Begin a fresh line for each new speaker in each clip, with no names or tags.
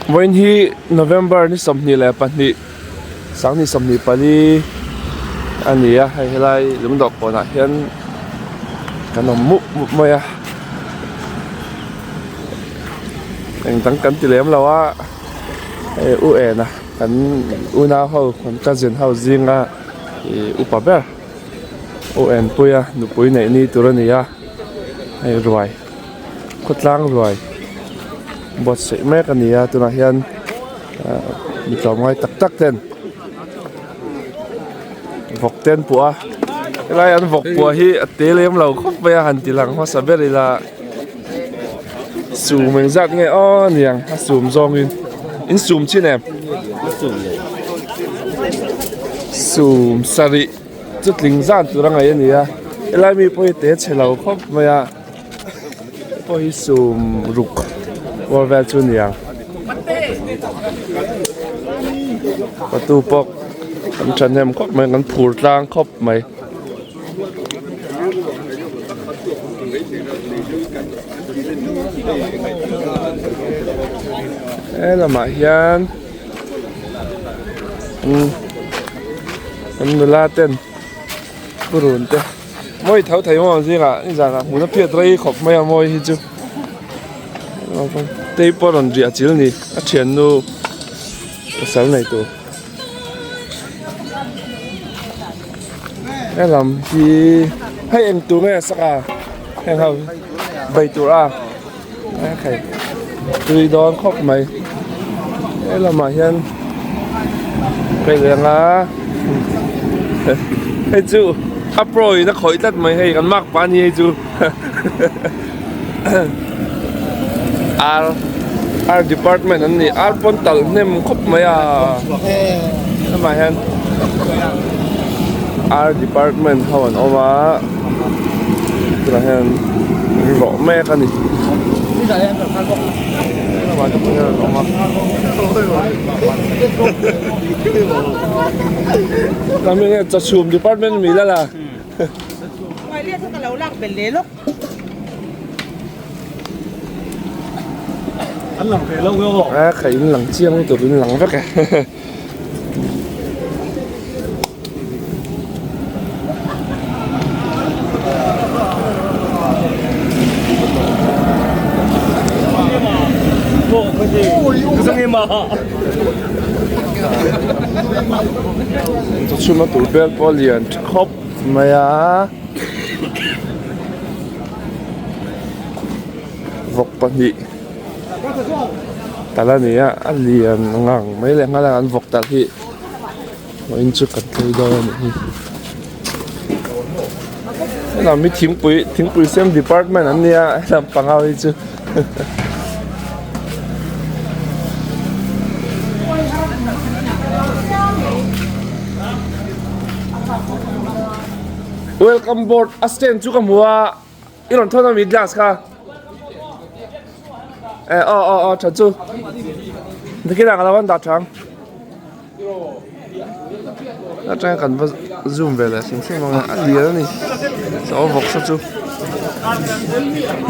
Vawiin hi November ni 22 2024 a ni a hei helai lungdawh kawnah hian kan awm mup mup mai a eng dang kan ti lem lo a hei u ena kan unau ho kan cousin ho zinga ih upa ber u enpuia nupui neih ni tur a ni a hei ruai. Khawtlang ruai buatsaih mek a ni a tunah hian ahh mi tlawmngai tak tak ten vawk te an puah a helai an vawk puah hi a te lem lo khawp mai a han ti lang hmasa ber ila sum engzat nge aw niang a sum zawngin in sum chin em sum sarih chu tling zan tur a ngaih a ni a helai mi pawh hi te chhe lo khawp mai a. Pawh hi sum ruk kual vel chu a ni ang patu pawh kan thahnem khawp mai kan phur tlang khawp mai. He lamah hian an nula ten purun te. Mawi tho thei maw zingah nizanah hmun a phiat rei khawp mai a mawi hi chu tei pawh rawn riah chil ni a thiannu pasal nei tur helam hi hei eng tur nge a sak a heng ho hi bei tur a hei tui dawn khawp mai helamah hian hei leng a hei chu a pro in a khawih tlat mai hei kan makpa a ni hei chu ar ar department an ni ar pawn talh hnem khawp mai a helamah hian ar department ho an awm a tunah hian an rawh mek a ni helamah te pawh hian an awm a chawchhum department mi la la. A kha in lang chiang lutuk in lang vek e. Chhuma tur bel pawh a lian tha khawp mai a. Vawk pahnih tal a ni a a lian ngang mai leh nghal a an vawk talh hi vawiin chu kan tlei dawn a nih hi helam hi thingpui thingpui siam department an nia helam panga hi chu. Welcome board a stand chu ka hmu a i rawn thawn ami glass kha eh aw aw aw tha chu nikin ah ka lo an dah tha ang atanga kan va zoom ve leh hrim hrim ang a a lian a ni saw vawk saw chu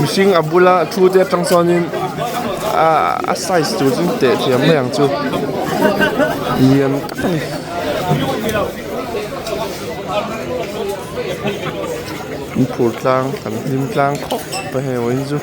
mihring a bula thu te atang sawnin a size tur chu teh thiam mai ang chu lian tak a ni. An phur tlang kan hlim tlang khawp a hei vawiin chu.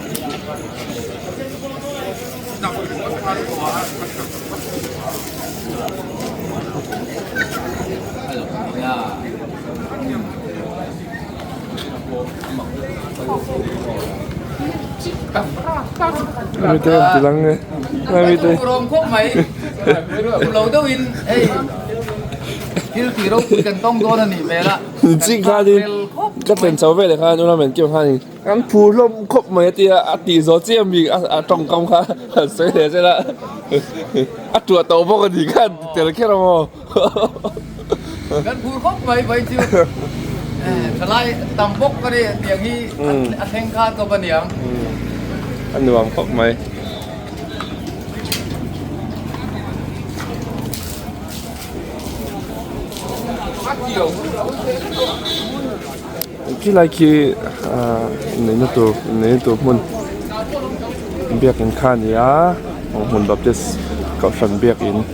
Ka thlen chho veleh khan u Ramen Kim khanin Kan phu hlawm khawp mai a tia a tih zawh chiah mi a tawngkam kha han sawi leh zel a a tuah tawh bawk a nih kha an ti tel kher ang aw.
Kan phu khawp mai vai chu thalai tam bawk ka ni tiang hi a thleng khan kawp a niang.
A nuam khawp mai. Khilai khi ahh inneihna tur inneihna tur hmun biakin kha a ni a Hmun Baptist. Kohhran biakin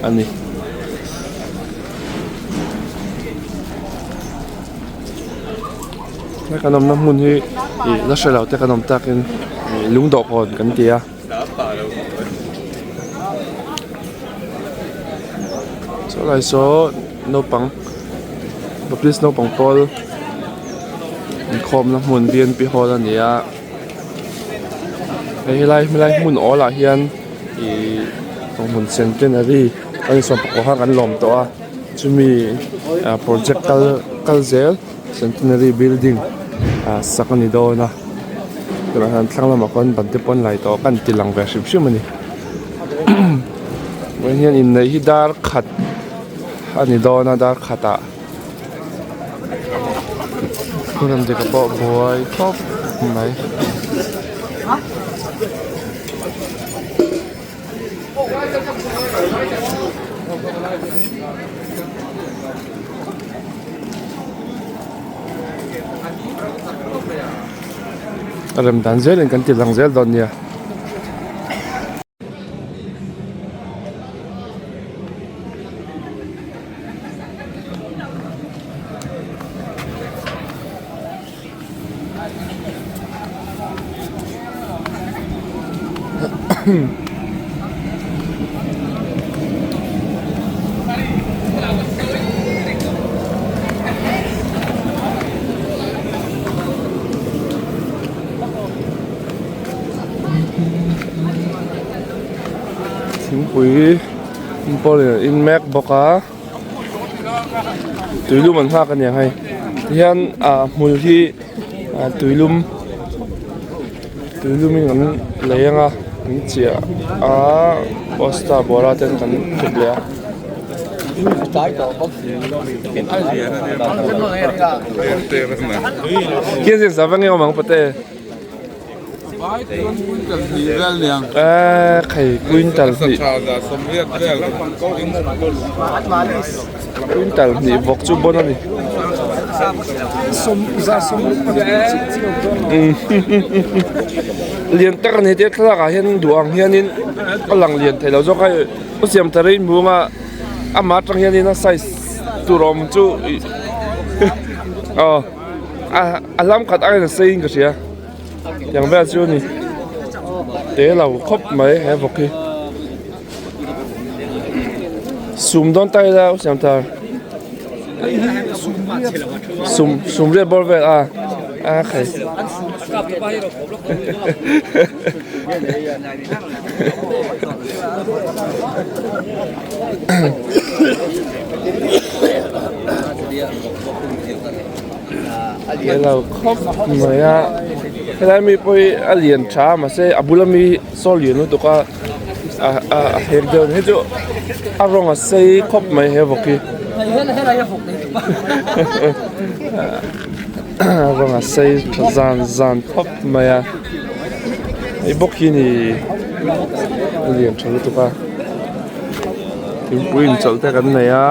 a ni. He kan awmna hmun hi ih la hre lo te kan awm takin ih lungdawhkawn kan ti a. Saw lai saw naupang Baptist naupang pawl inkhawmna hmun B N P hall a ni a hei helai helai hmun awl ah hian ihh hmun centenary a insawn pakua kha kan lawm tawh a chumi ah project kal kal zel centenary building ah sak a ni dawn a tunah hian thlang lamah khawn ban te pawh an lai tawh a kan ti lang ve hrim hrim a ni vawiin hian inneih hi dar khat a ni dawn a dar khatah hun an dika pawh buai khawp mai. A rem dan zelin kan ti lang zel dawn nia. Thingpui pawhin an in mek bawk a tuilum an nghak aniang hei tihian ah hmul hi ah tuilum tuilum in an lei anga an chiah a bosta bawra ten kan thup leh a. Quintal hnih vawk chu bawn a ni. Lian tak a ni tia thlalak ah hian duh ang hianin a lang lian thei lo zawk a u siam ta rei hmung a amah atang hianin a size tur awm chu aw a hlam khat aiin a sei in ka hria. Tiang vel chu a ni te lo khawp mai he vawk hi sum dawn ta ila u siam thar sum sum riat bawr vel a a khai He lo khawp mai a helai mi pawh hi a lian tha a mahse a bula mi saw lian lutuk a a hek deuh a ni hei chu a rawng a sei khawp mai he vawk hi a rawng a sei tha zan zan khawp mai a hei bawk hi ni a lian tha lutuk a thingpui inchawlh te kan nei a.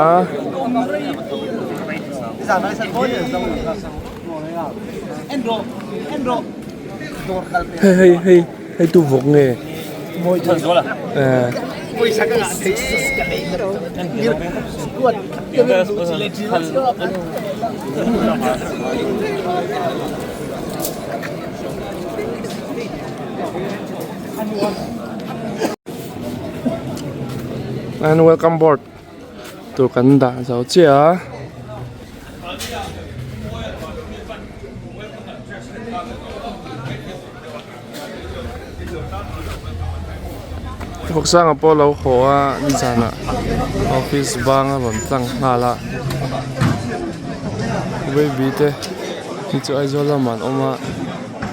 Hei hei hei hei tu vawk nge eh and welcome board. Tur kan dah zo chiah a. Thawksanga pawh lo haw a nizanah office bang a rawn tlang nghal a baby te hi chu Aizawl lamah an awm a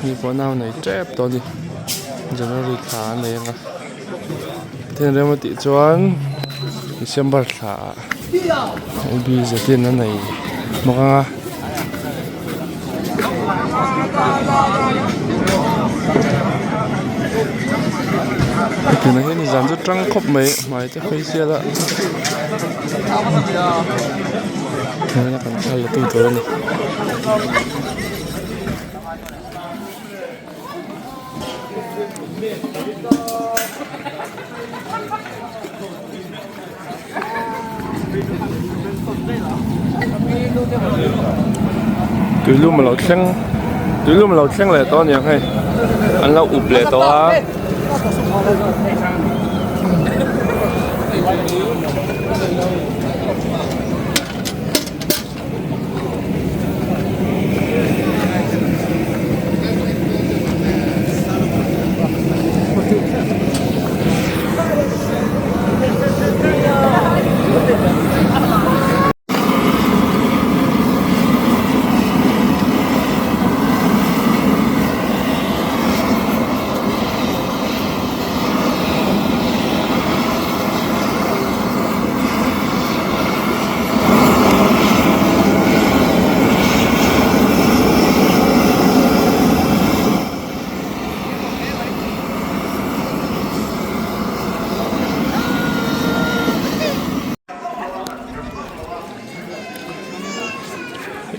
mi pawh nau nei tep tawh a ni January thla a nei ang a. Pathian rem a tih chuan December thla ah B zatin a nei bawk ang a. Tunah hian zan chu tang khawp mai hmai te hawi sial a hmai kan thla la tu tur a ni. Tuilum a lo thleng tuilum a lo thleng leh tawh aniang hei an lo up leh tawh a.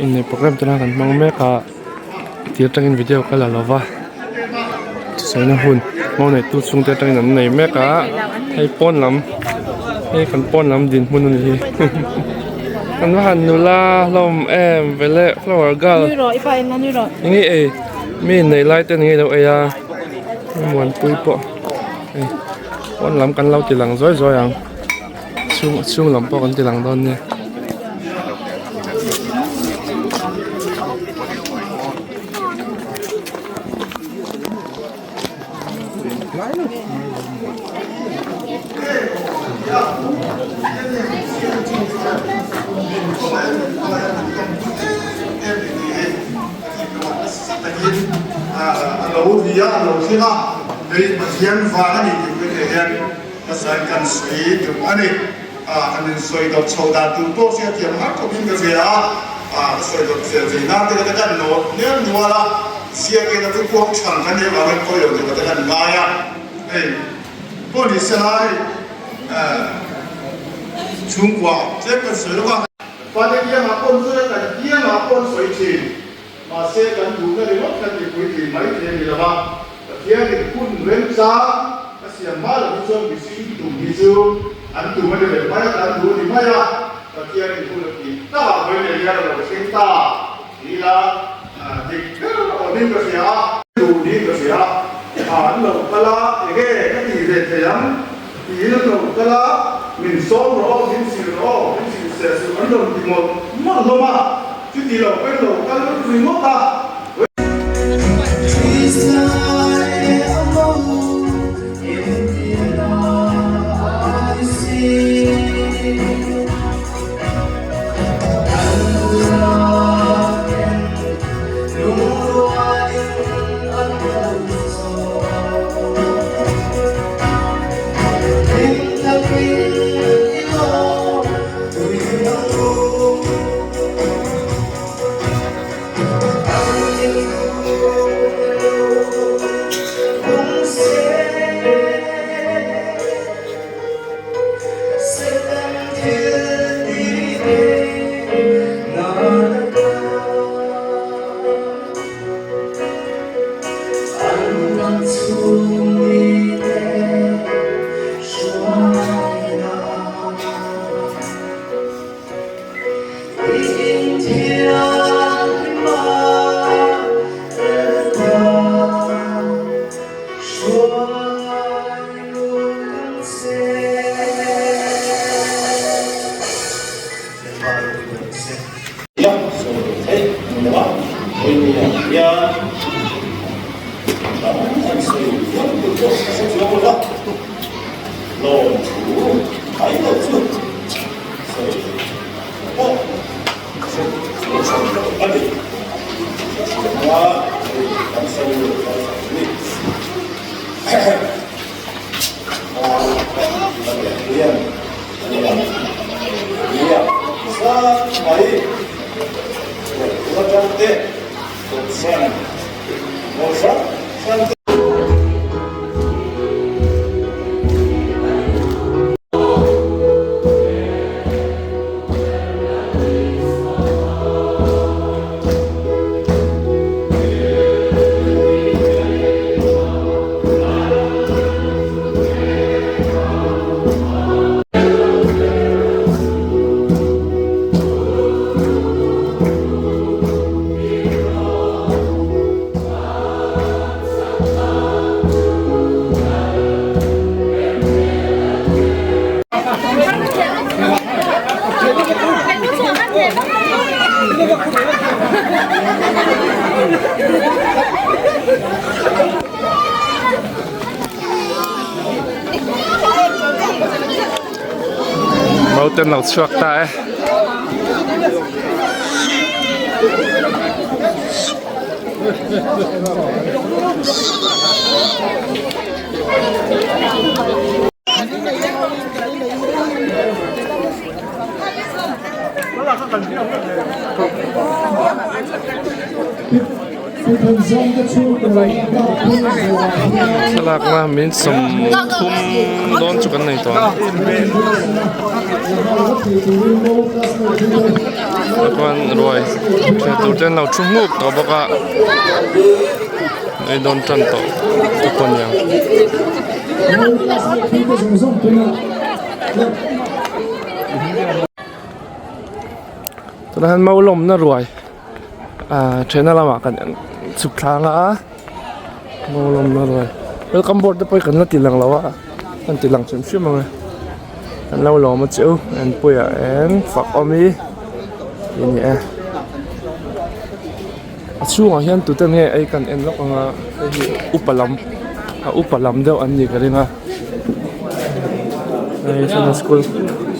Inneih program te lah kan hmang mek a tir atangin video ka la lo va sawina hun mo neitu chhungte atangin an nei mek a hei pawn lam hei kan pawn lam dinhmun a ni hi kan va han nula hlawm em vele flower girl enge ei mi inneih lai te ni ngei lo ei a muanpui pawh hei pawn lam kan lo ti lang zawi zawi ang. Chhung chhung lam pawh kan ti lang dawn nia.
Ka zai kan sawi duh a ni. Kan insawi dawt chho dan tur pawh hriat thiam har khawpin ka hria a, ka sawi dawt zel thei nan te ka kan nawt hmel nual a, ziakena chu kuang chhan kan nih avangin khawi lo tur ka kan ngai a. Hei pawh ni se lai chhungkua tlem kan sawi lawk a. Fate kiangah pawh an sawi a, kan kiangah pawh an sawi thin. Mahse kan duhna ringawt kan tihpui thin mai thei a ni lo va, Pathianin hun remchang a siam hma loh hi chuan mihring tum hi chu an tum a ni ve mai a, kan duh a ni mai a, Pathianin hun a tih takah vawi leh hian a lo thleng ta tih ila dik ber awmin ka hria a. Duh niin ka hria a, an lo kal a, enge ka tih ve thei ang tiin an lo kal a, min sawm rawh aw, min zir rawh aw, min zir seh suh an rawn ti mawlh mawlh hlawm a. Chuti lo kan lo kal ringawt a.
te an lo chhuak ta e. Thlalakna min 30 dawn chu kan nei tawh ang. Chuan ruai theh tur te an lo thu nghuk tawh bawk a ei dawn tan tawh te pawh a ni ang. Tunah hian mau lawmna ruai ahh thehna lamah kan chhuk thlang a mau lawmna ruai welcome board te pawh hi kan la ti lang lo a kan ti lang hrim hrim ang e kan lo lawm a che u enpuiah eng fak awm hi tih a ni e a chhungah hian tute nge ei kan en lawk ang a hei hi upa lam a upa lam deuh an nih ka ring a hei sunday school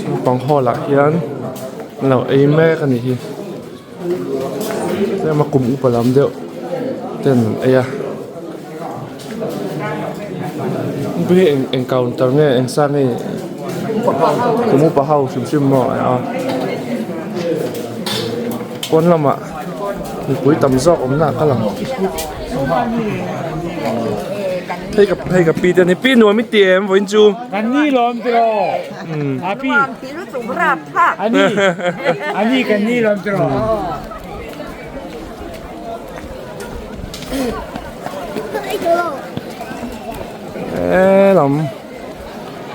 naupang hall ah hian an lo ei mek a nih hi tlem a kum upa lam deuh ten an ei a hei hi eng counter nge eng sa nge kum upa ho hrim hrim maw a pawn lamah mipui tam zawk awm na a kal ang hei ka hei ka pi te ani pi nuam i ti em vawiin chu
Kan ni lawm tiraw a pi ani ani kan ni lawm tiraw.
He lam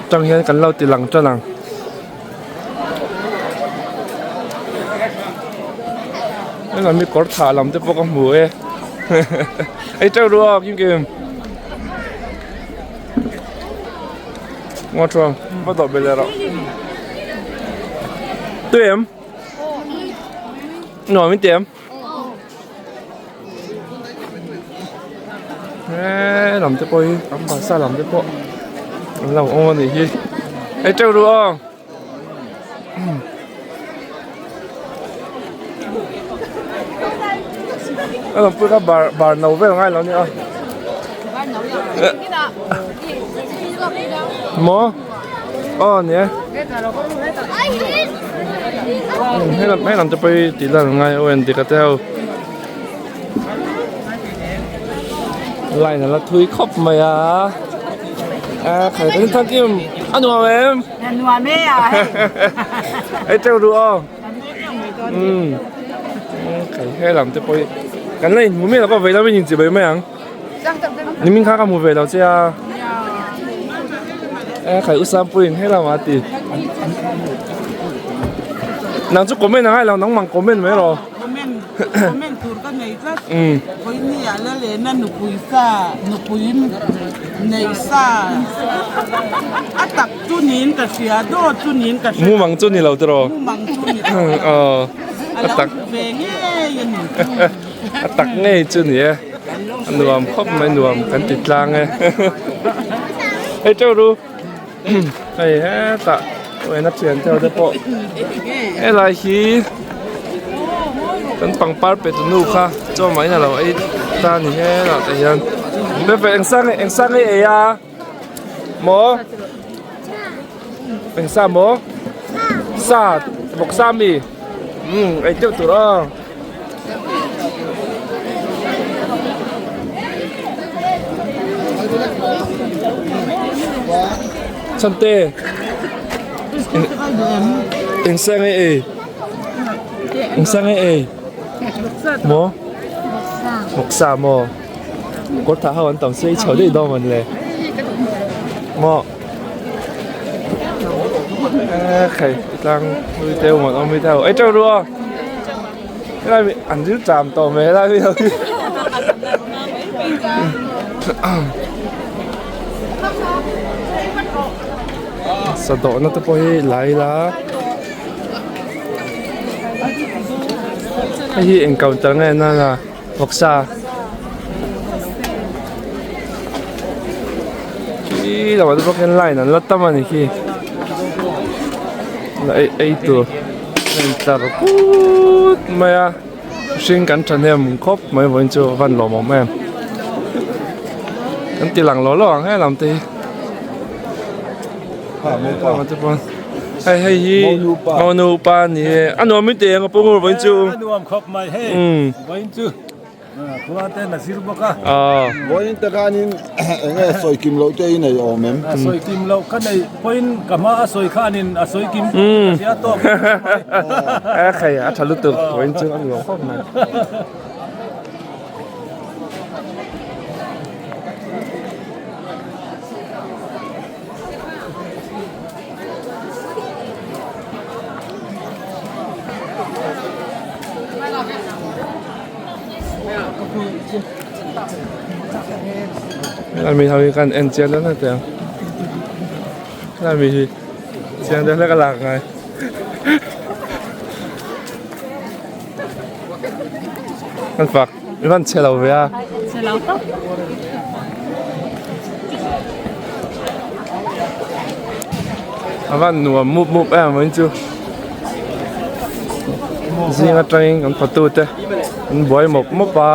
tang hian kan lo ti lang tan ang. Helam hi kawr thah lam te pawh ka hmu e ei teuh ru aw kim kim ngaw thuang va dawh belh leh rawh tui em nuam in ti em he lam te pawh hi an bahsa lam te pawh an lo awm a nih hi ei teuh ru aw. A lam pawh kha bar bar no vel ngai lo nia maw aw nia helam helam te pawh hi tih lan ngai aw en dik a te ho line a la thui khawp mai a a khai kan thank you a nuam em.
Nuam e a hei.
Ei teuh duh aw. Umm. Kai he lam te pawh hi kan la inhmu miah lo ka vei lam in inchi bai mai ang. Nimin kha ka hmu ve lo che a. E khai u Sampuiin he lamah a ti. Nang chu comment a ngai lo nangmang comment mai rawh.
Comment comment tur ka nei tlat. Umm. Vawinia la lena nupui sa nupui nei sa a tak chu niin ka hria dawt chu niin ka hria.
Mumang chu ni lo tiraw?
Mumang chu ni lo.
Aw.
A lo ve ngei a ni.
A tak ngei chu ni e. A nuam khawp mai nuam kan ti tlang e. Hei teuh ru. Hei hetah uaina thian deuh te pawh helai hi kan pangpar pe tu nu kha chaw mai na lo ei ta ni helah te hian eng sang eng sang ei ei a maw eng sa maw sa bawk sa mi umm ei teuh tur aw. Chante eng sa nge ei eng sa nge ei maw vawksa maw kawr thah ho an tam sia i chho daih dawn mawn le maw khai tlang ui te awm awm hi te ho ei teuh ru aw. Helai mi an zir cham tawh mai helai mi ho hi. Sadawhna te pawh hi lai ila hei hi eng counter nge nana vawksa khi lamah te pawh khian line an la tam a ni khi. ei ei tur a in tlar put mai a hring kan thahnem khawp mai vawiin chu a van lawmawm em kan ti lang lawh lawh ang he lam te hi hei hei hi monu pa a ni e a nuam in tih ang a pawng vawiin chu
a nuam khawp mai hei vawiin chu. Khua ten a zir bawk a.
Vawiin te khanin eng nge sawi kim loh te i nei awm em?
Sawi kim loh ka nei pawhin ka hma a sawi khanin a sawi kim ka hria tawk in ka hre mai.
A khai a tha lutuk vawiin chu a nuam khawp mai. Helai mi ho hi kan en chiang deuh hlek teh ang helai mi hi chiang deuh hlek a lak ngai kan fak i van chhe lo ve a
chhe lo tawp
a van nuam mup mup em mai chu zing atangin kan fatu te an buai mawp mawp a.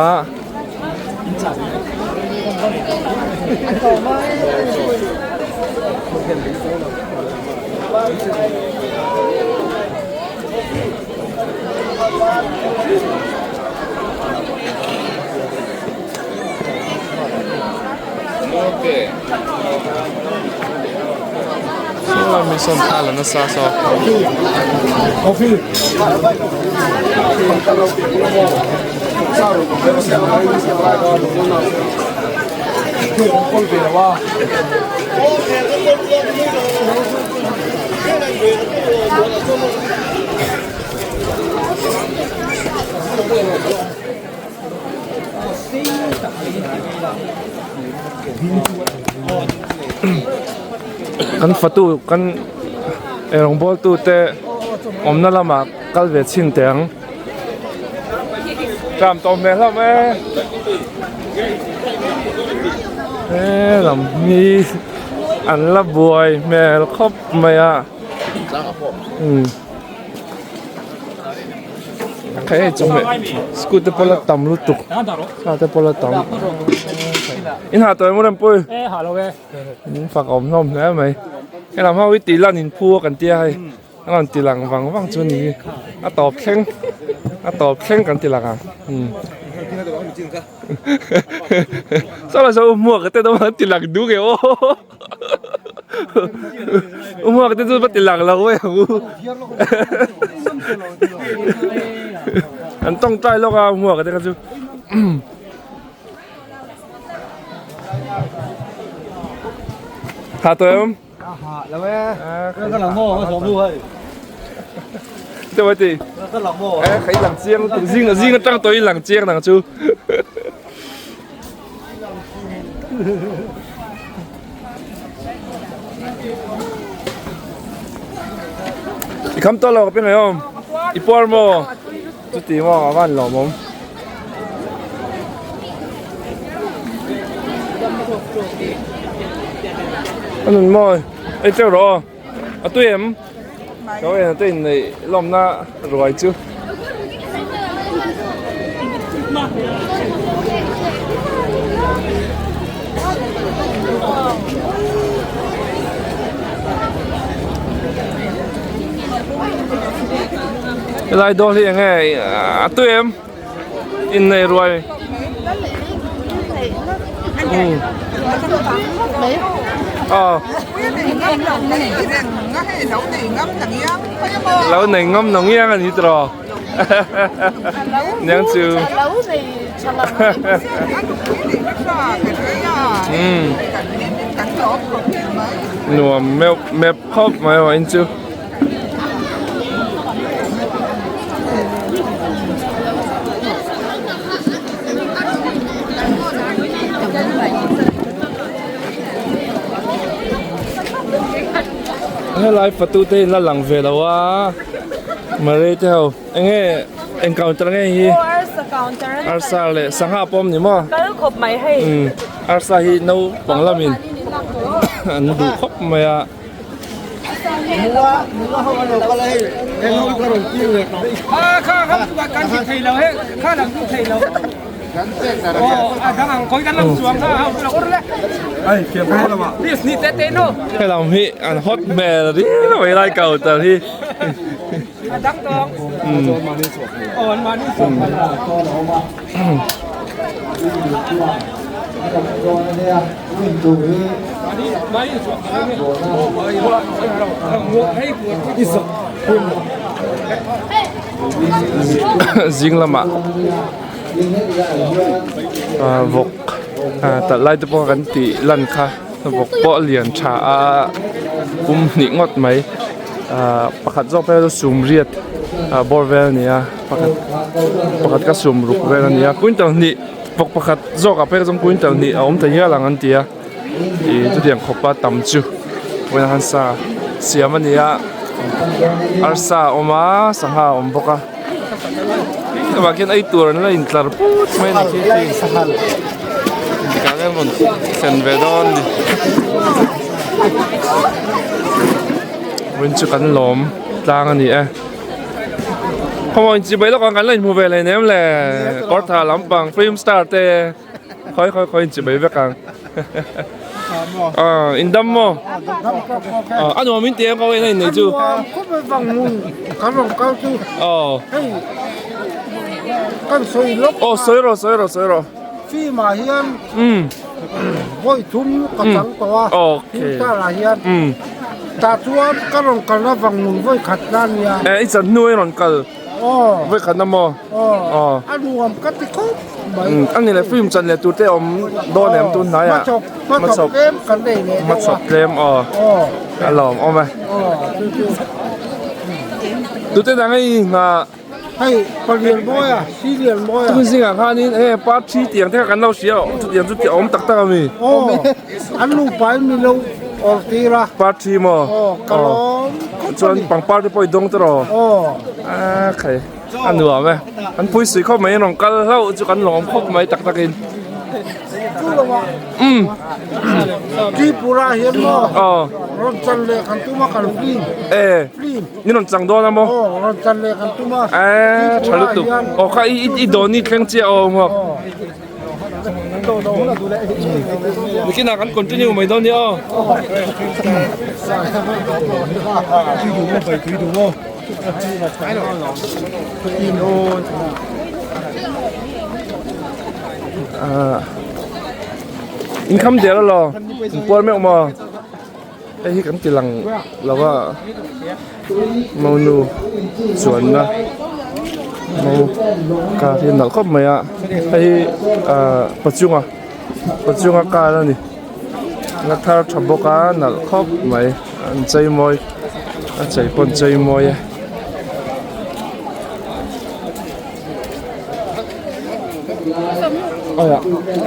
Saw mi sawn thla la nasa saw. Kan fatu kan eirawng bawl tu te awmna lamah kal ve chhin teh ang tlam tawh hmel hlauh mai e he lam hi an la buai hmel khawp mai a umm. Hei chu hmeh scooter pawh la tam lutuk car te pawh la tam in hah tawh em rem pui in fak a awm hlawm hle mai helam ho hi tih lan in phu a kan tia hei a rawn ti lang vang vang chu a ni hi a tawp thleng a tawp thleng kan ti lang ang umm saw lah saw hmuak te deuh an ti lang duk e aw. Umak te chu va ti lang lo mai ang u. An tawngtai lawk a umak te kha chu. Tha tawh em?
Ha lo e. Ka lang maw ka sawm lu hei.
Te mai ti.
Ka lang maw.
Eh khai lang chiang tu zing zing atang tawh i lang chiang nang chu. I kham tawh lo ka pe ngai awm i puar maw chuti maw a van lawm awm a nun mawi ei teuh rawh aw a tui em ka en a tui inneih lawmna ruai chu. Helai dawr hi enge a tui em innei ruai aw lo nei ngam lo ngiang a ni tawh niang chu nuam meuh mep khawp mai a in chu. Helai fatu te in la lang ve lo a Mary te ho enge eng counter nge hi arsa leh sangha pawh awm ni maw arsa hi naupang lamin an duh khawp mai a. He lam hi an hot hmel riau mai lai counter hi. Zing lamah vawk talh lai te pawh kan tih lan kha vawk pawh a lian tha a pum hnih ngawt mai pakhat zawk phei chu sum riat bawr vel a ni a pakhat pakhat kha sum ruk vel a ni a quintal hnih vawk pakhat zawkah phei chuan quintal hnih a awm thei hial ang an ti a ih chutiang khawpa tam chu vawiin ah khan sa siam a ni a arsa a awm a sangha a awm bawk a chuvang khian ei tur an la intlar put mai a ni khi tikah hian rawn thlen ve dawn a ni vawiin chu kan lawm tlang a ni e khawmaw inchih bai lawk ang kan la inhmu ve leh nem le kawrthah lampang film star te. Khawi khawi khawi in chibai vek ang. Ah, in dam maw? Ah, a nuam in ti em ka en a in nei chu.
Kan rawn kal chu.
Oh.
Hei kan sawi lawk.
Oh, sawi rawh, sawi rawh, sawi rawh.
Film ah hian
um
vawi thum ka chang tawh a.
Okay.
Film star ah hian.
Um.
Tah chuan ka rawn kalna vang nun vawi khat na nia.
Eh, i chan hnu i rawn kal.
Aw.
Vawi khat na maw?
Aw. A nuam ka ti khawp mai.
A ni leh film chan leh tur te awm dawn em tun hnai ah.
Hmachhawp hmachhawp tlem kan nei leh deuh a.
Hmachhawp tlem aw.
Aw.
A lawm awm e.
Aw chu chu.
Tute dang hei nghah.
Hei Palianmawia Silianmawia.
Tun zingah khanin hei part three tiang te kha kan lo hria chutiang chu awm tak tak ami.
Aw an nupa in min lo awrh tir a.
Part three maw?
Aw ka lawm khawp a ni.
Chuan pangpar te pawh i dawng tawh rawh.
Aw.
A khai. A nuam e. An pui sui khawp mai rawn kal hlauh chu kan lawm khawp mai tak tak in.
Chu lo ah.
Umm.
Tripura hian maw.
Aw.
Rawn chan leh kan tum a kan film.
E.
Film.
Ni rawn chang dawn a maw?
Aw rawn chan leh kan tum a.
E tha lutuk. Aw kha i i dawn i thleng chiah aw maw. Nikinah kan continue mai dawn nia aw. In kham der alo in puar meuh maw hei hi kan ti lang lo a monu chuanna mo car hi a nalh khawp mai a hei hi ah pachunga pachunga car a ni. La thar tha bawk a nalh khawp mai an chei mawi a chei pawh an chei mawi e.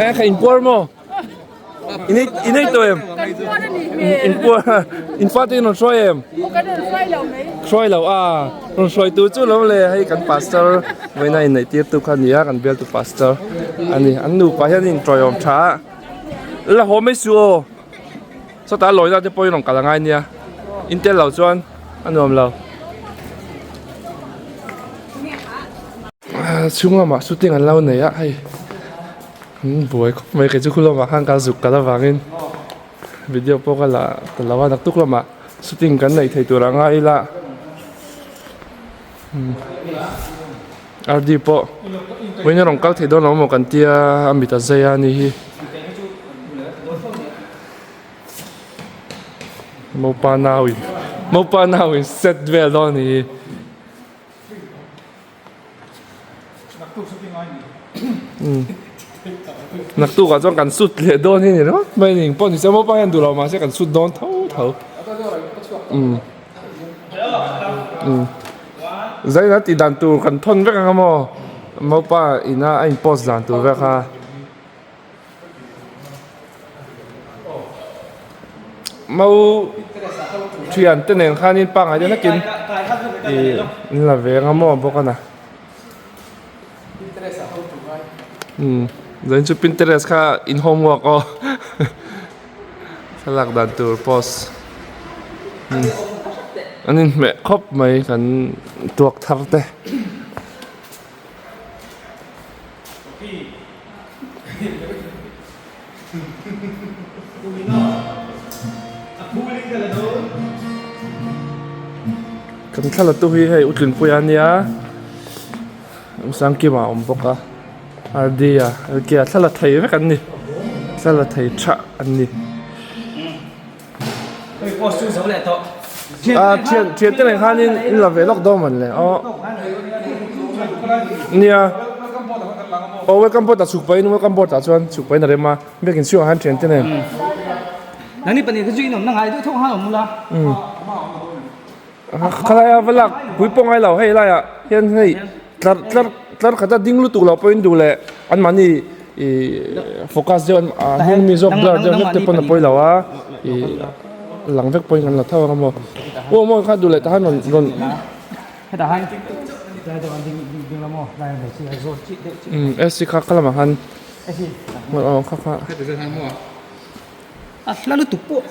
E kha in puar maw in ei in ei tawh em in puar in fate in rawn hruai em hruai lo a rawn hruai tur chu lo le hei kan pastor vawiina inneih tir tu kha a ni a kan bialtu pastor a ni an nupa hian an intawiawm tha a. La haw mai suh aw sawtah lawina te pawhin rawn kal angai nia in tel lo chuan a nuam lo chhung lamah shooting an lo nei a hei an buai khawp mai kei chu khu lamah khan ka zuk kal avangin video pawh ka la ta lo a naktuk lamah shooting kan neih theih tur a ngai ila. RD pawh vawiin a rawn kal thei dawn lo maw kan tia a mit a zai a ni hi mopa nau in mopa nau in set vel dawn a ni hi. Naktuk ah chuan kan sut leh dawn hi a ni ringawt mai a ni engpawh ni se mopa hian duh lo mahse kan sut dawn tho tho. Zaina tih dan tur kan thawn vek ang a maw mopa ina a in post dan tur vek a mo thian te nen khanin pangngai deuh hlekin ih an la ve ang a maw bawk a na umm zanin chu pinterest kha in homework aw. Thlalak dan tur post. An inhmeh khawp mai kan tuak thar te. Kan thla la tu hi hei Utlinpuia a nia Sangkima a awm bawk a Ardia Lka thla la thei vek an ni thla la thei tha an ni. A thian thian te nen khanin in la ve lawk dawn man le aw nia aw welcome board ah chhuk pahin welcome board ah chuan chhuk pahin a rem a biakin chhungah khan thian te nen khalai a va lak pui pawh ngai lo hei laiah hian hei tlar tlar tlar khat a ding lutuk lo pawhin duh leh anmahni ih focus deuh a hnung mi zawk blur deuh hlek te pawn a pawi lo a ih lang vek pawhin kan la tho ang a maw aw maw kha duh leh tah khan rawn rawn umm AC kha kha lamah khan aw kha kha.
A hla lutuk pawh.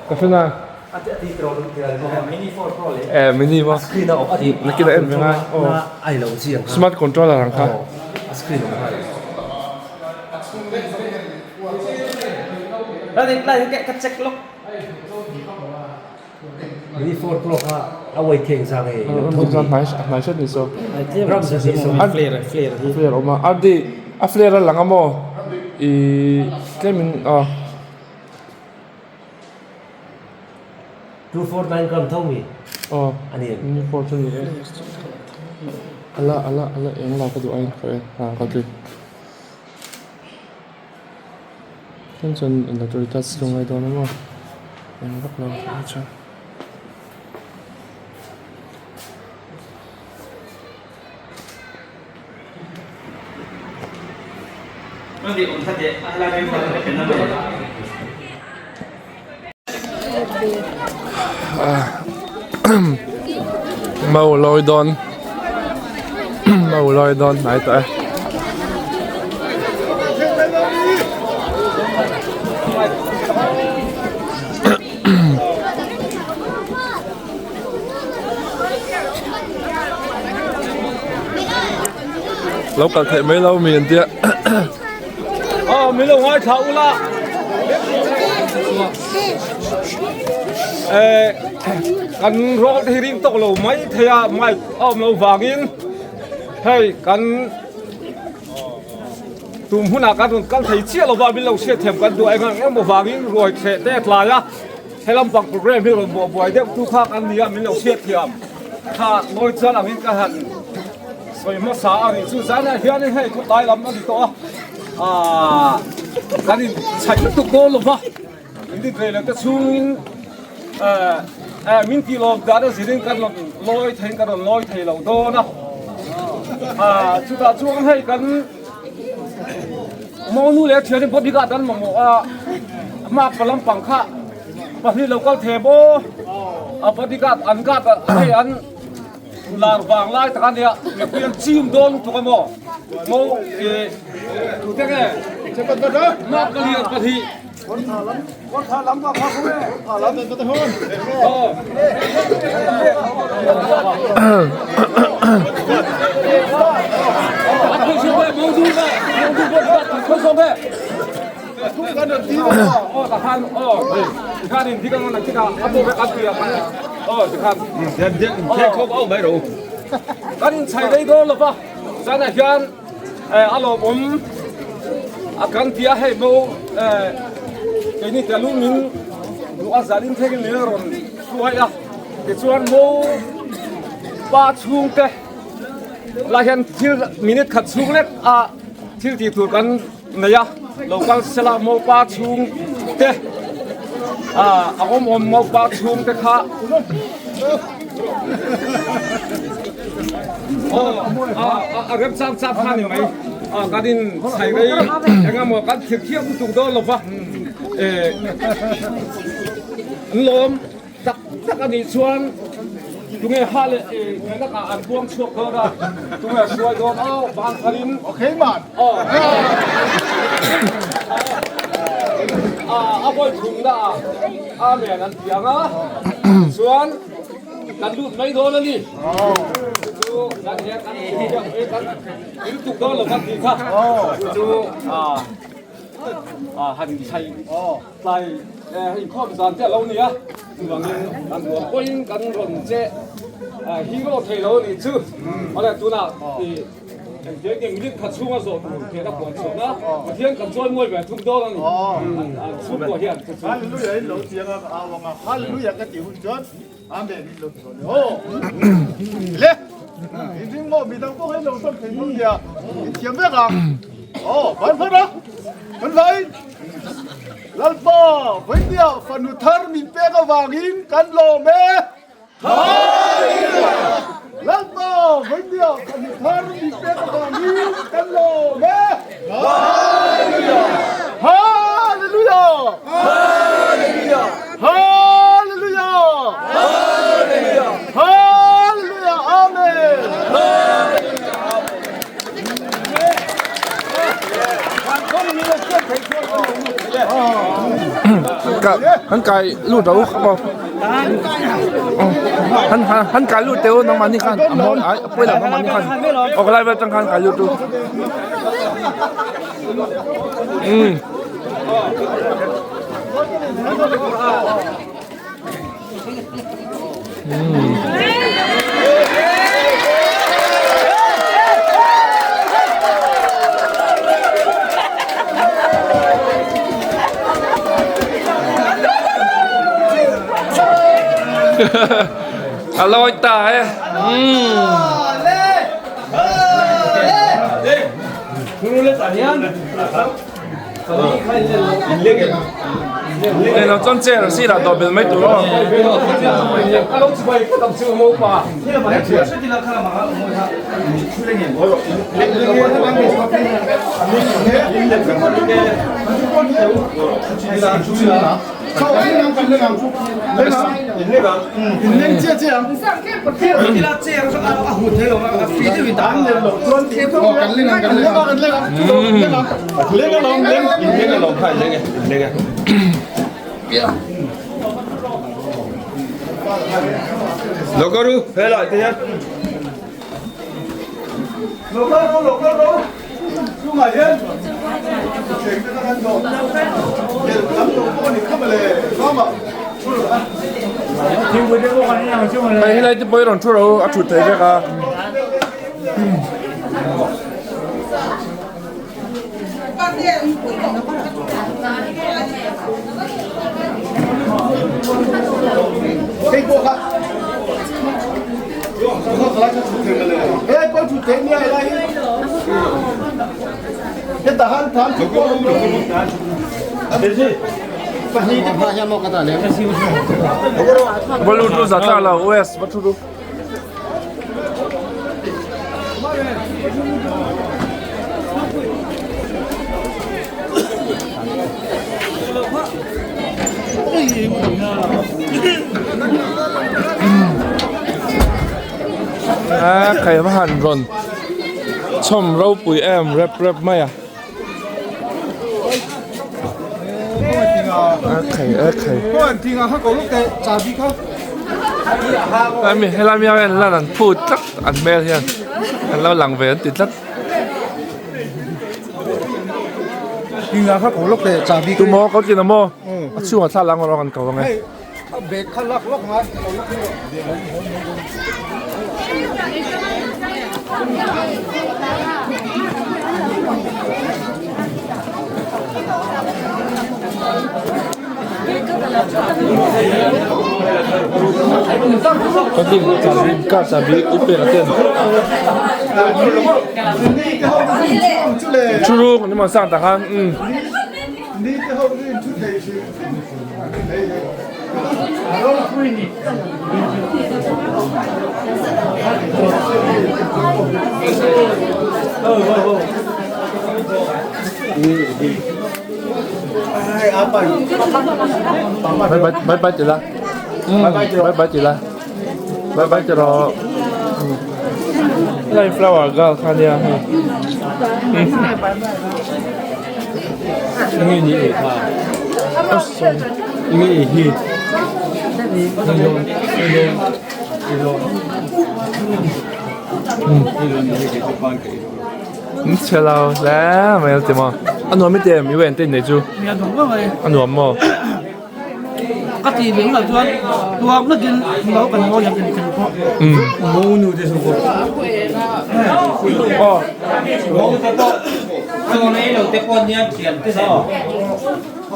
Ka hre na. Eh mini maw. Nakin a en ve ngai. Smart controller ang kha.
Mini 4 Pro kha a uai theng zang e.
Hnai hnai hret ni so. Flare flare awm a. Ardi a flare a lang a maw? I tlemin aw.
249 gram tho mi.
Aw.
Ani.
Mini 4 chu ni e. Ala ala ala eng lo ka duh aiin ka en ha ka ti. Tlem chuan electric touch chu ngai dawn a maw eng vak lo a chuan. Mau lawi dawn mau lawi dawn hnai tawh e. Lo kal theih mai lo mi an tia.
Aw min lo ngai thla ula. Eh kan rawng te hi ring tawk lo mai thei a mic a awm lo vangin hei kan tum hunah kan rawn kal thei chiah lova min lo hriat thiam kan duh eng ang emaw vangin ruai thleh te a tlai a he lampang program hi rawn buah buai deuh tu kha kan ni a min lo hriat thiam kha ngawi chuan angin ka han Sawi hmasa a nih chu zanah hianin hei khawtlai lam a ni tawh a, aaa kan in chhaih lutuk dawn lo va, in dik rei lo te chhungin eh eh min tih lawm dan a zirin kan rawn lawi theiin kan rawn lawi thei lo dawn a, aaa chutah chuan hei kan monu leh thianin bodyguard an mamawh a, hmak lampang kha pahnih lo kal thei maw a bodyguard an guard hei an. Lar vang lai tak a nia, mipui an chim dawn lutuk a maw? Maw e tute nge? Mak ka lian pahnih. Kan inchhai rei dawn lo va, zanah hian a lawmawm a kan ti a, hei mo keini te lu min duh a zan in thlengin min rawn hruai a, tichuan mo pa chhungte lah hian thil minute khat chhung lek a thil tih tur kan nei a, lo kal sela Mopa chhung te a awm awm Mopa chhung te kha aw a rem chang chang kha ni mai a kan in chhai rei eng emaw kan thir thiam lutuk dawn lo va eh an lawm. Tak tak a nih chuan tunge ha leh nge ah an buang chhuak dawn a, tunge a hruai dawn aw ban phalin.
Okay man.
Aw. A vawi thumna ah Amen an ti ang a, tichuan kan lut mai dawn a ni. Chu chu kan he kan thiam hi kan lutuk dawn lo kan tih kha. Chu chu han inchai tlai inkhawm zan te a lo ni a, chuvangin kan rual pawhin kan rawn che hero thei lo a nih chu. Awle tunah Engtiang nge minute khat chhunga zawh tur thian a puan chhuahna Pathian kan chawi mawi ve thung dawn a ni. An chhungkua hian chu chu.
Hallelujah in lo chiang a ka au ang a, Hallelujah ka tih hun chuan Amen in lo ti dawn e aw. Le in ring maw midang pawh hi lo sawm thei dawn nia in thiam vek ang. Aw ban phawt a kan vai Lalpa vawinia fanu thar min pek avangin kan lawm e. Hallelujah! Lalpa vawinia fanu thar min pek avangin kan lawm e! Hallelujah! Hallelujah! Hallelujah! Hallelujah! Hallelujah! Hallelujah! Amen!
An kai lut lo kha maw han han kai lut teh u nangmahni khan a mawi ai a pawi lo nangmahni khan aw ka lai vel atang khan kai lut u umm. A lawi ta e. Nên nó chọn chè rồi xí là đỏ bên mấy tuổi rồi. Hei helai te pawh hi rawn thu ro a thut theih vek a. Va lut ru za tla lo US va thu ru. A khai va han rawn chhawm ropui em rep rep mai a a khai a khai Helai helai mi hian lan an phut tlat an hmel hian an lo lang ve an ti tlat. Tumaw ko tlin a maw a chhungah thla lang erawh kan ko ang e. Ka tin chabi ka chabi u pek a ten thu ruk ni maw sang tak khan umm. Bye bye bye bye chị la. Bye bye chị la. Bye bye chị ro. Lai flower girl kha nia. Ngi ni kha. Chhe lo hle mai a ti maw a nuam i ti em i wen te in nei chu a nuam maw.
Ka ti lem lo chuan tuak nakin lo kan ngawi ang inthil pawh.
Monu te chu pawh. Aw.
Monu te pawh chaw nei lo te pawh nia thian te nen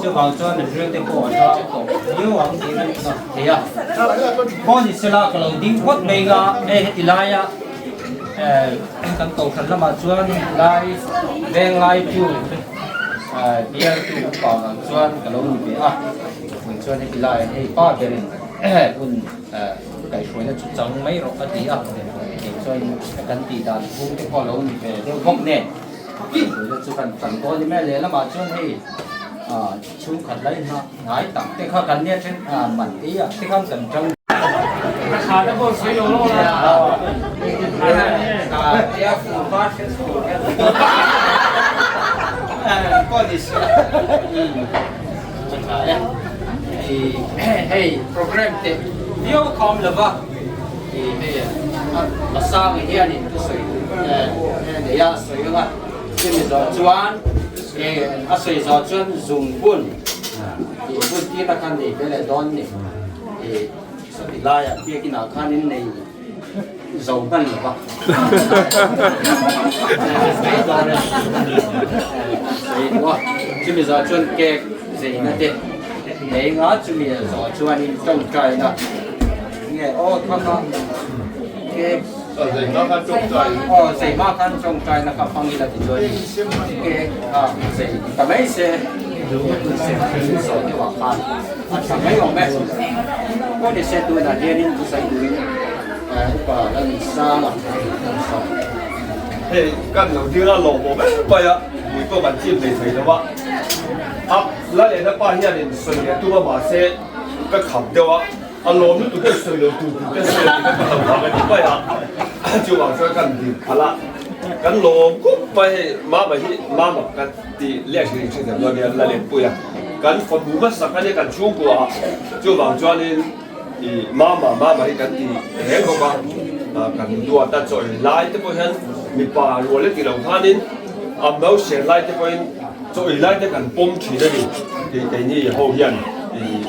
chuvang chuan an ril te pawh a hrang tawh viau ang tih a thei a. Pawh ni sela ka lo ding phawt mai nga hei heti laia kan kohhran lamah chuan lai veng lai chu Bialtu upa ang chuan ka lo ni ve a, vawi chuan heti laiah hei pa berin hun kaihhruaina chu chang mai rawh a ti a, kei chuan kan tih dan phung te pawh a lo ni ve deuh bawk nen kaihhruaina chu kan chang dawn ni mai a, lehlamah chuan hei chhungkhat lai hnai tak te kha kan nia then man ei ah te khan kan tang. Hei program te viau khawm lova hei a sang hianin thusawi nei a sawi anga chumi zawh chuan a sawi zawh chuan zungbun tih bun tir a khan nei ve leh dawn ni. Sawti laiah biakinah khan in nei zo hman lo va. Chumi zawh chuan cake zeina te nei nga chumi zawh chuanin tawngtaina nge aw thanga cake aw zeima khan tawngtaina kha hmang ila tichuanin cake kha zei ta mai se zawh deuhah khan. A tha mai awm e. Pawh ni se tunah hianin thusawi turin upa la ni sang a kan sawi.
Hei kan lo dil a lawmawm em mai a, mui pawh kan chim thei thei lo a. A la lehna pa hianin sawi leh tum a mahse ka kham deuh a, a lawm lutuk hian sawi lo tur tur te sawi a ti ka lo vang a ti mai a. Chuvang chuan kan dil khalh a, kan lawm khawp mai hei mama hi mama ka ti leh hri hri thei lo nia la lenpui a. Kan fanu hmasak a nia kan chhungkua ah chuvang chuanin ih mama mama hi kan ti reng bawk a kan duat a chawi lai te pawh hian mipa rual e ti lo khanin a no ser lai te pawhin chawi lai te kan pawm thin a ni tih keini ho hian ih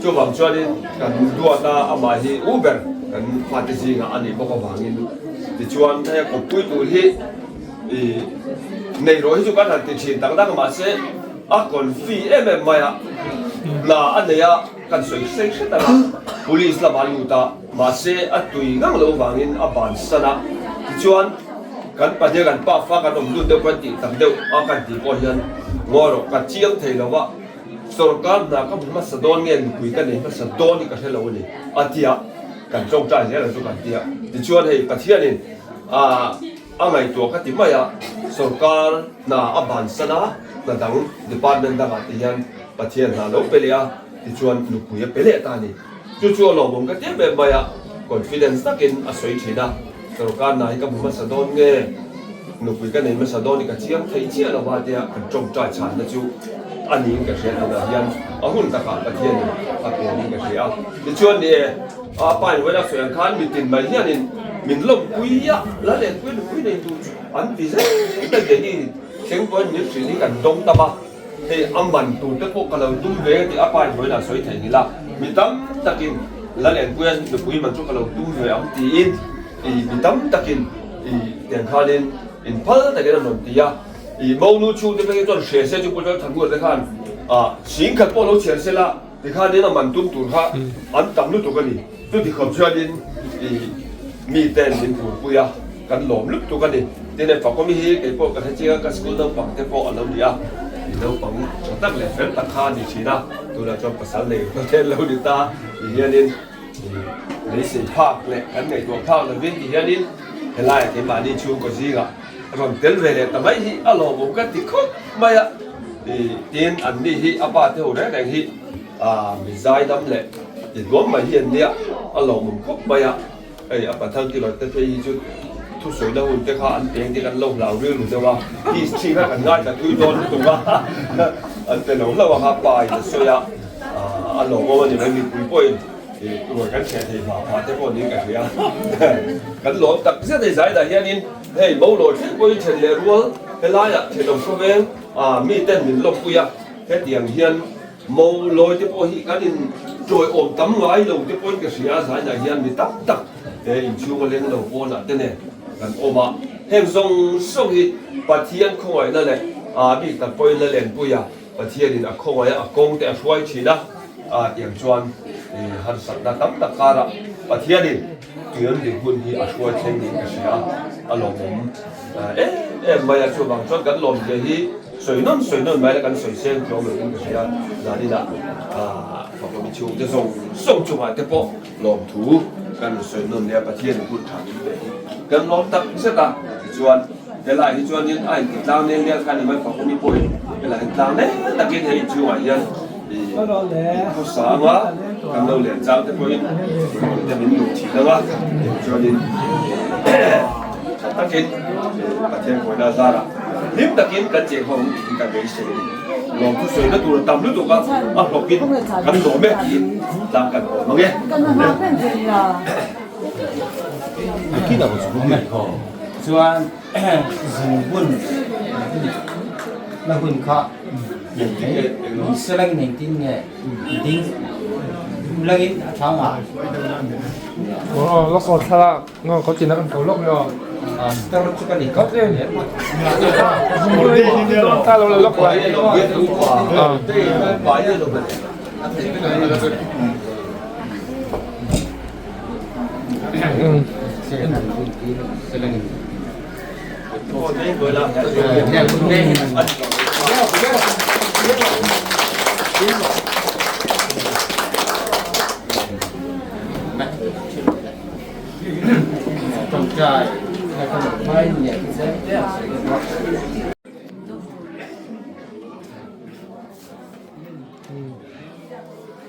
chuvang chuanin kan duat a amah hi u ber kan fate zingah a nih bawk avangin tichuan hei a kawppui tur hi ih nei rawh hi chu kan han ti thin tak tak mahse. A confi em em mai a, hna a nei a, kan sawi hrei hret ang a, police lamah a lut a, mahse a tui ngang lo vangin a bansan a, tichuan kan pahnih kan pa fa kan awm lut deuh kan tih tak deuh a kan tih pawh hian ngawi rawh ka chiang thei lo a, sorkar hna ka hmu hmasa dawn nge nupui ka nei hmasa dawn hi ka hre lo a ni a ti a, kan tawngtai zel ang chu kan ti a, tichuan hei Pathianin ah. A ngaihtuah ka ti mai a, sorkar hna a bansan a, hna dang department dangah te hian Pathian hna lo pe leh a, tichuan nupui a pe leh ta a ni. Chu chu a lawmawm ka ti em em mai a, confidence takin a sawi thin a, sorkar hna hi ka hmu hmasa dawn nge, nupui ka nei hmasa dawn hi ka chiang thei chiah lo va tia kan tawngtai chhanna chu a niin ka hria tunah hian a hun takah Pathianin a pe niin ka hria a. Tichuan ni e. A pa in vawiin a sawi ang khan mitin mai hianin min lawmpui a, la lenpui nupui nei tur chu an ti zel mai keini thleng pawhin min hrilh hi kan dawng tam a, hei a man tur te pawh ka lo tum ve tih a pa in vawiin a sawi thei ngil a, mi tam takin la lenpui a nupui man chu ka lo tum ve ang tiin ih mi tam takin ih tiang khanin in phal takin an rawn ti a, ih monu chhungte phei hi chuan hre se chu Pu Lalthanmura te khan ah singkhat pawh lo chhiar se la. Tikhanin a man tum tur kha an tam lutuk a ni. Chuti khawp chuanin ih miten min phurpui a, kan lawm lutuk a ni. Tin hei Fakawmi hi kei pawh ka hre chiang a, ka school naupang te pawh a lo ni a, ih naupang tha tak leh fel tak kha a ni thin a, tunah chuan pasal nei rual te an lo ni ta ti hianin ih beisei phak leh kan ngaihtuah phak lovin ti hianin helaiah keimahni chhungkaw zingah rawn tel ve leh ta mai hi a lawmawm ka ti khawp mai a. Tin, an ni hi a pa te ho reng reng hi mi zaidam leh ti hluam mai hi an nia, a lawmawm khawp mai a, hei a pathal kilo te phei hi chu thusawina hun te kha an peng te kan lo hlau rilru deuh a, history kha kan ngaithla thui dawn lutuk a.
an pe lo hlauh a kha pa in a sawi a, a lawmawm a ni mai mipui pawhin ruai kan chheh thei hma phah te pawh niin ka hria. Kan lawm tak zet a ni zaidah hianin hei mo lawi thleng pawhin then leh rual helaiah thenawm khawveng miten min lawmpui a, hetiang hian mo lawi te pawh hi kan in tawiawm tam ngai lo te pawhin ka hria a, zaidah hian mi tam tak he inchhung a leng lo pawnah te nen kan awm a, heng zawng zawng hi Pathian khawngaihna leh a bik tak pawhin la lenpui a, Pathianin a khawngaih a, a kawng te a hruai thin a, a tiang chuan harsatna tam tak karah Pathianin tuian dik hun hi a hruai thleng niin ka hria a, a lawmawm em em mai a, chuvang chuan kan lawmzia hi sawi nawn sawi nawn mai la kan sawi seng tlawm lohin ka hria, zaninah fapa mi chhungte zawng zawng chungah te pawh. Lawmthu kan sawi nawn leh a, Pathian hun tha min pe hi kan lawm tak zet a, tichuan helai hi chuanin a inti tlang nel nel kha a ni mai, Fakawmi pawhin helai hi tlang nel takin hei inchhungah hian khawsa anga kan lo len chang te pawhin te min luh thin anga, tichuanin tha takin Pathian kawina zarah hlim takin kan cheng ho ang tih hi ka beisei a ni. Lawmthu sawina tur a tam lutuk a, a hlawkin kan lawm e tiin tlang kan awm ang e.
Chuan zungbun na hun kha selangin engtin nge ding langin a thang a.
Aw lawk aw thlalak. Ngo ko tin a kan ko lawk yo.
Tar chu ka ni kap
em. Ta lo la lawk la.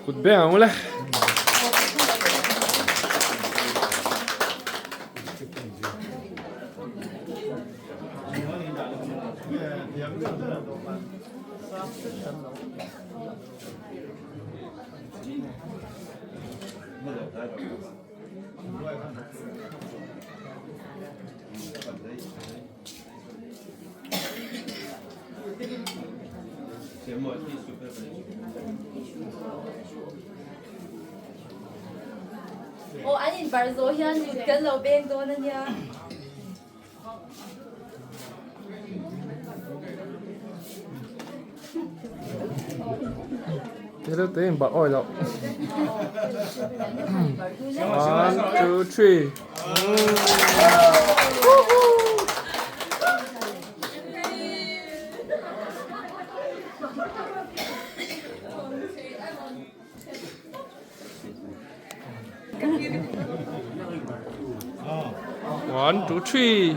Kut beng ang ule.
Aw an inbarh zawh hian kut kan lo beng dawn a nia.
Te te in barh awi loh. One, two, three. One, two, three.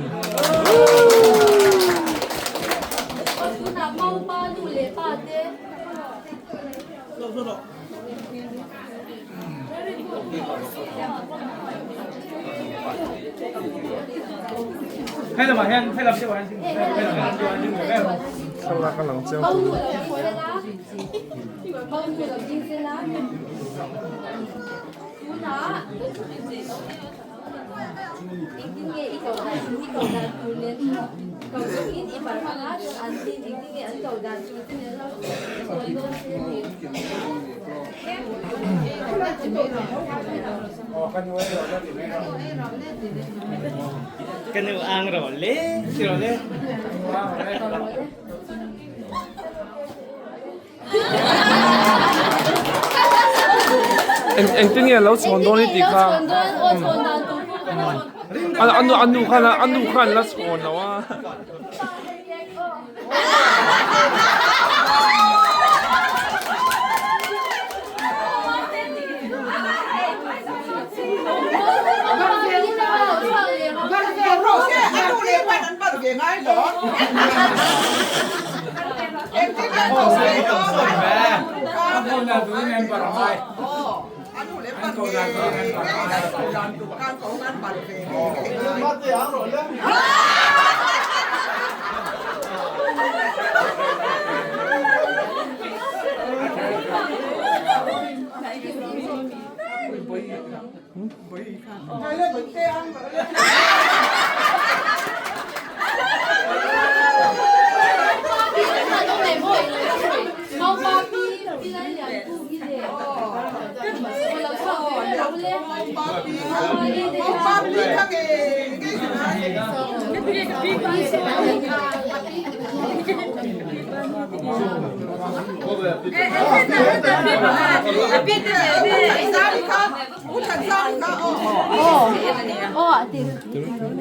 Thlalak a lang chiang tur. Eng engtin nge lo chhawn dawn i tih kha a nu a nu khan a nu khan la chhawn lo a.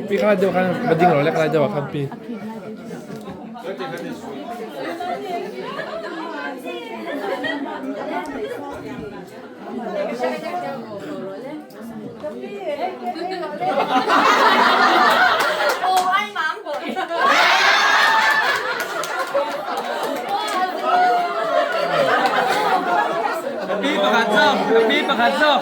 Pi kha deuh khan va ding lo lek lai deuh ah khan pi.
Pi pakhat zawk, pi pakhat zawk.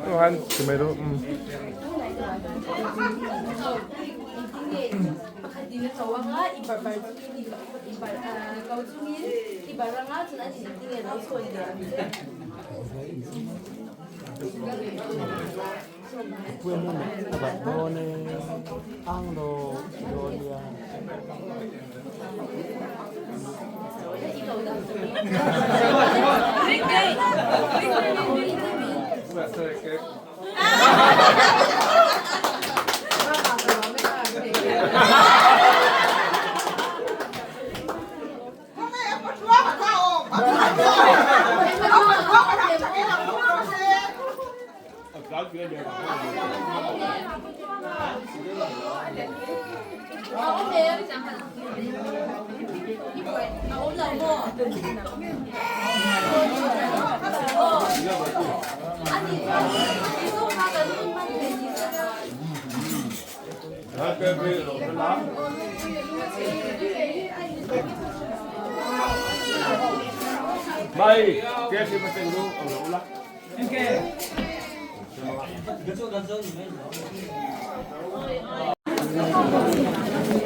Tuhan, ti mai rawh.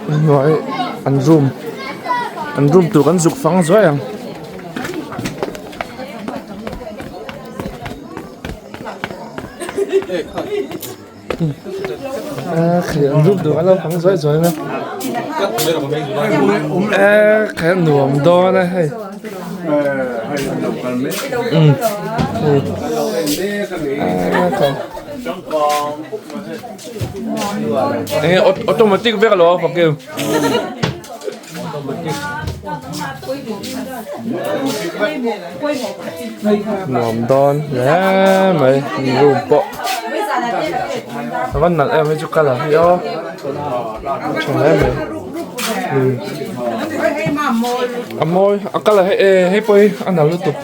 Hnuai an room an room tur kan zuk fang zuai ang. A khai an room tur an lo fang zuai zuai mai a khai a nuam dawn a hei umm a khai enge automatic vek alo a fak em. Nuam dawn hle mai room pawh a va nalh em hei chu colour hi aw tha hle mai a mawi a colour hi e hei pawh hi a nalh lutuk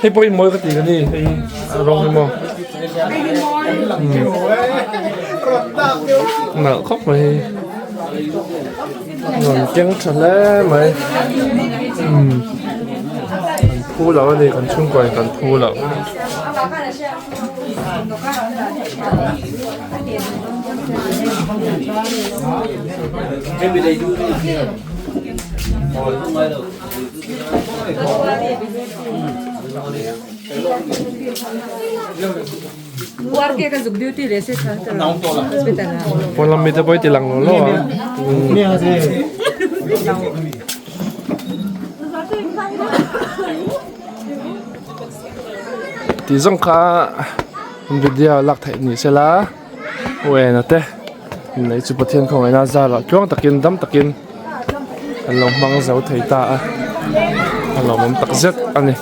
hei pawh hi mawi ka ti ka ni hei a rawng hi maw nalh khawp mai hei. Rawn keng tha hle mai umm kan phu lo a ni kan chhungkua in kan phu lo. Pawn lam mite pawh i ti lang lo lo a tih zawng kha video lak theih ni sela uena te lei chu Pathian khawngaihna a zar ah tluang takin dam takin an lo hmang zo thei ta a a lawmawm tak zet a ni.